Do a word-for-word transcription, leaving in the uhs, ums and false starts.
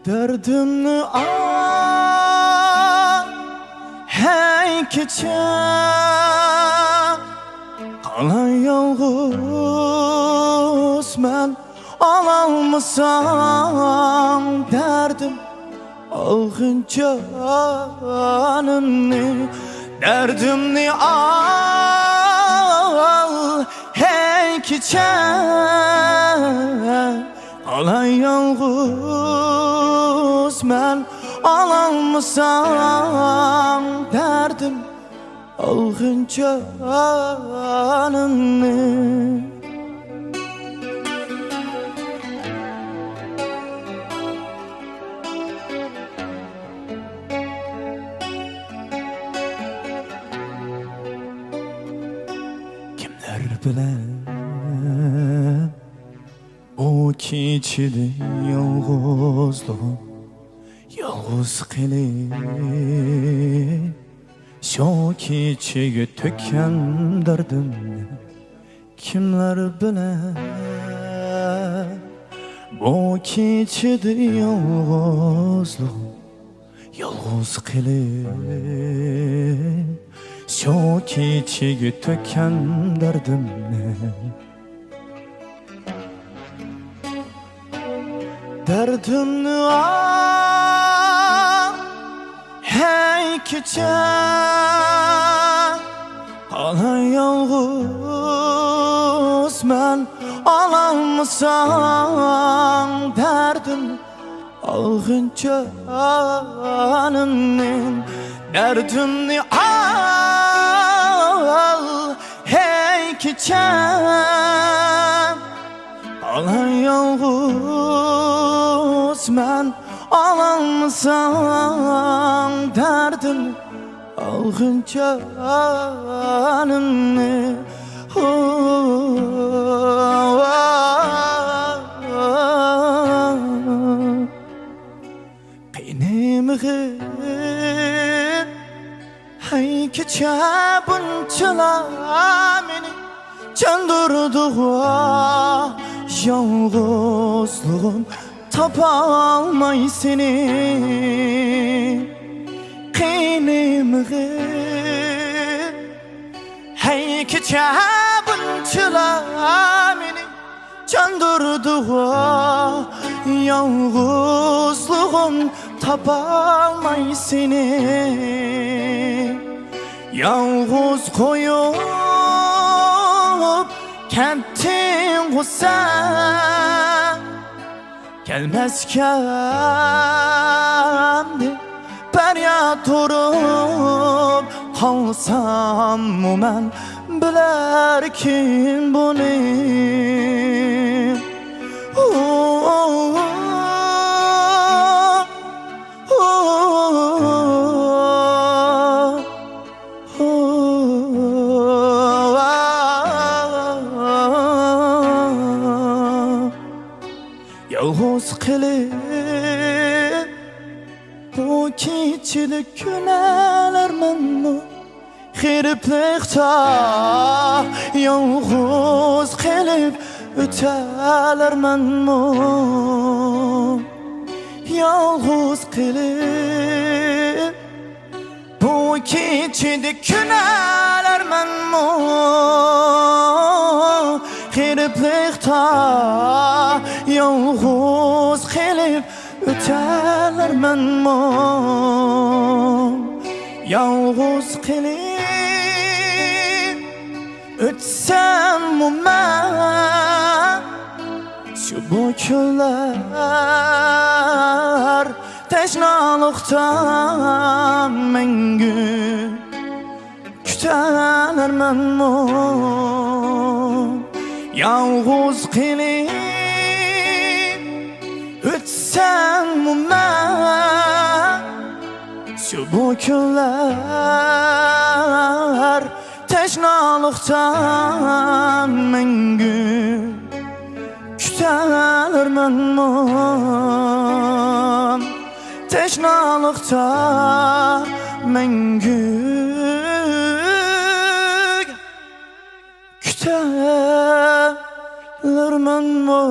دەردىمنى ئاڭ، ھەي كېچە، قالاي يالغۇز مەن، ئالالمىساڭ دەردىم، ئالغىن جانىمنى. دەردىمنى ئال، ھەي كېچە، قالاي يالغۇز مەن، ئالالمىساڭ دەردىم، ئالغىن جانىمنى. كىملەر بىلەن بۇ كېچىدە يالغۇزلۇقۇم، يالغۇز قېلىپ، شۇ كېچىگە تۆككەن دەردىمنى كىملەر بىلەن؟ بۇ كېچىدە يالغۇزلۇقۇم، يالغۇز قېلىپ، شۇ كېچىگە تۆككەن دەردىمنى. دەردىمنى ئاڭ، ھەي كېچە، قالاي يالغۇز مەن، ئالالمىساڭ دەردىم، ئالغىن جانىمنى. دەردىمنى ئال، ھەي كېچە، قالاي يالغۇز مەن، ئالالمىساڭ دەردىم، ئالغىن جانىمنى. قېنىم غېرىب، ھەي كېچە، بۇنچىلا مېنى چاندۇردۇغۇ، يالغۇزلۇغۇم، تاپالماي سېنى. قېنىم غېرىب، ھەي كېچە، بۇنچىلا مېنى چاندۇردۇغۇ، يالغۇزلۇغۇم، تاپالماي سېنى. يالغۇز قويۇپ كەتتىڭغۇ سەن، كەلمەسكە ئەمدى پەرياد ئۇرۇپ قالساممۇ مەن، بىلەركىن بۇنى. يالغۇز قېلىپ، بۇ كېچىدە كۈنەلەرمەنمۇ؟ غېرىبلىقتا يالغۇز قېلىپ ئۆتەلەرمەنمۇ؟ يالغۇز قېلىپ، بۇ كېچىدە كۈنەلەرمەنمۇ؟ غېرىبلىقتا يالغۇز قېلىپ ئۆتەلەرمەنمۇ؟ يالغۇز قېلىپ ئۆتسەممۇ مەن، شۇ بۇ كۈنلەر تەشنالىقتا مەڭگۈ كۈتەلەرمەنمۇ؟ يالغۇز قېلىپ ئۆتسەممۇ مەن، شۇ بۇ كۈنلەر تەشنالىقتا مەڭگۈ كۈتەلەرمەنمۇ؟ تەشنالىقتا مەڭگۈ كۈتەلەرمەنمۇ؟